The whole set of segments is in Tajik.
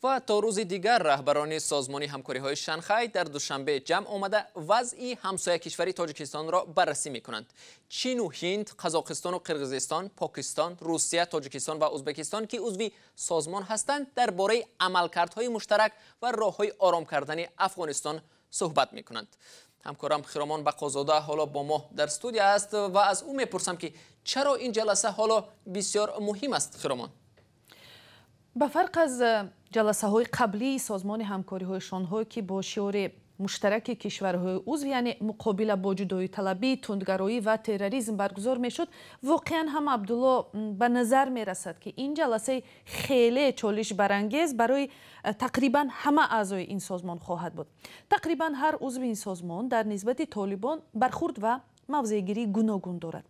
Ва то рӯзи дигар раҳбарони Созмони ҳамкориҳои Шанхай дар Душанбе ҷамъ омада, вазъи ҳамсоя кишвари Тоҷикистонро баррасӣ мекунанд. Чину Ҳинд, Қазоқистону Қирғизистон, Покистон, Русия, Тоҷикистон ва Ӯзбекистон, ки узви созмон ҳастанд, дар бораи амалкардҳои муштарак ва роҳҳои ором кардани Афғонистон суҳбат мекунанд. Ҳамкорам Хиромон Бақозода ҳоло бо мо дар студия аст ва аз ӯ мепурсам, ки чаро ин ҷаласа ҳоло бисёр муҳим аст. Хиромон. Ба фарқ аз ҷаласаҳои қаблии Созмони ҳамкориҳои Шонҳой, ки бо шиори муштараки кишварҳои узв, яъне муқобила бо ҷудоиталабӣ, тундгароӣ ва терроризм баргузор мешуд, воқеан ҳам, Абдулло, ба назар мерасад, ки ин ҷаласаи хеле чолишбарангез барои тақрибан ҳама аъзои ин созмон хоҳад буд. Тақрибан ҳар узви ин созмон дар нисбати Толибон бархурд ва мавзеъгирии гуногун дорад.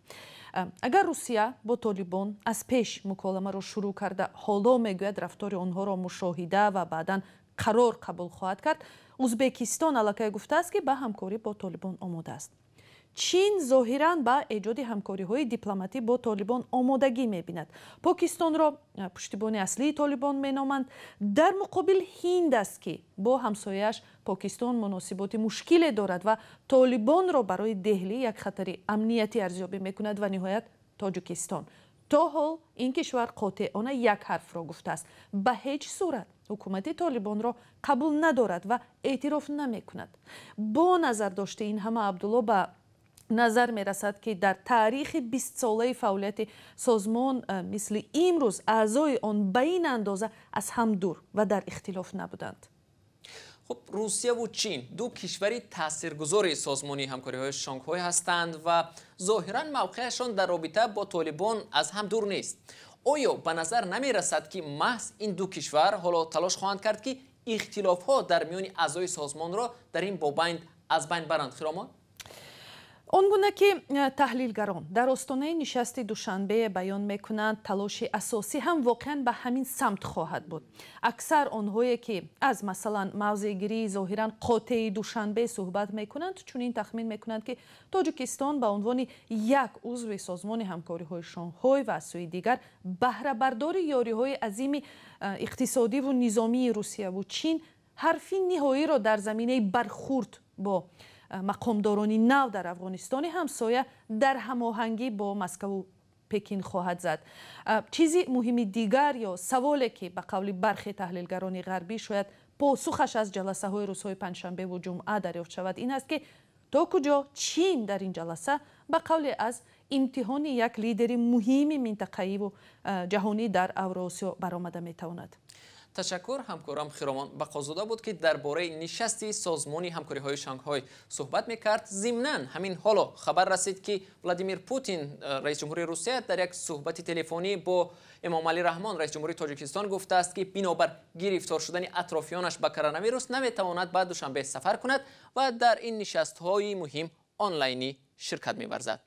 Агар Русия бо Толибон аз пеш муколамаро шурӯъ карда, ҳоло мегӯяд, рафтори онҳоро мушоҳида ва баъдан қарор қабул хоҳад кард, Узбекистон аллакай гуфтааст, ки ба ҳамкорӣ бо Толибон омода аст. Чин зоҳиран ба эҷоди ҳамкориҳои дипломатӣ бо Толибон омодагӣ мебинад. Покистонро пуштибони аслии Толибон меноманд. Дар муқобил Ҳинд аст, ки бо ҳамсояаш Покистон муносиботи мушкиле дорад ва Толибонро барои Деҳлӣ як хатари амниятӣ арзёбӣ мекунад. Ва ниҳоят Тоҷикистон. То ҳол ин кишвар қотеона як ҳарфро гуфтааст: ба ҳеҷ сурат ҳукумати Толибонро қабул надорад ва эътироф намекунад. Бо назардошти ин ҳама, Абдулло, ба назар мерасад, ки дар таърихи 20-солаи фаъолияти созмон мисли имрӯз аъзои он ба ин андоза аз ҳам дур ва дар ихтилоф набуданд. Хуб, Русияву Чин ду кишвари таъсиргузори Созмони ҳамкориҳои Шонгҳой ҳастанд ва зоҳиран мавқеашон дар робита бо Толибон аз ҳам дур нест. Оё ба назар намерасад, ки маҳз ин ду кишвар ҳоло талош хоҳанд кард, ки ихтилофҳо дар миёни аъзои созмонро дар ин бобайнд аз байн баранд, Хиромон? Он гуна ки таҳлилгарон дар остонаи нишасти Душанбе баён мекунанд, талоши асосӣ ҳам воқеан ба ҳамин самт хоҳад буд. Аксар онҳое, ки аз, масалан, мавзеъгирии зоҳиран қотеи Душанбе суҳбат мекунанд, чунин тахмин мекунанд, ки Тоҷикистон ба унвони як узви Созмони ҳамкориҳои Шонҳой ва аз сӯи дигар баҳрабардори ёриҳои азими иқтисодиву низомии Русияву Чин ҳарфи ниҳоиро дар заминаи бархурд бо мақомдорони нав дар Афғонистони ҳамсоя дар ҳамоҳангӣ бо Москаву Пекин хоҳад зад. Чизи муҳими дигар ё саволе, ки ба қавли бархе таҳлилгарони ғарбӣ шояд посухаш аз ҷаласаҳои рӯзҳои панҷшанбеву ҷумъа дарёфт шавад, ин аст, ки то куҷо Чин дар ин ҷаласа ба қавле аз имтиҳони як лидери муҳими минтақаиву ҷаҳонӣ дар Авроосиё баромада метавонад. Ташаккур. Ҳамкорам Хиромон Бақозода буд, ки дар бораи нишасти Созмони ҳамкориҳои Шанхой суҳбат мекард. Зимнан, ҳамин ҳоло хабар расид, ки Владимир Путин, раис ҷумҳури Русия, дар як суҳбати телефонӣ бо Эмомалӣ Раҳмон, раис ҷумҳури Тоҷикистон, гуфтааст, ки бинобар гирифтор шудани атрофиёнаш ба коронавирус наметавонад ба Душанбе сафар кунад ва дар ин нишастҳои муҳим онлайнӣ ширкат меварзад.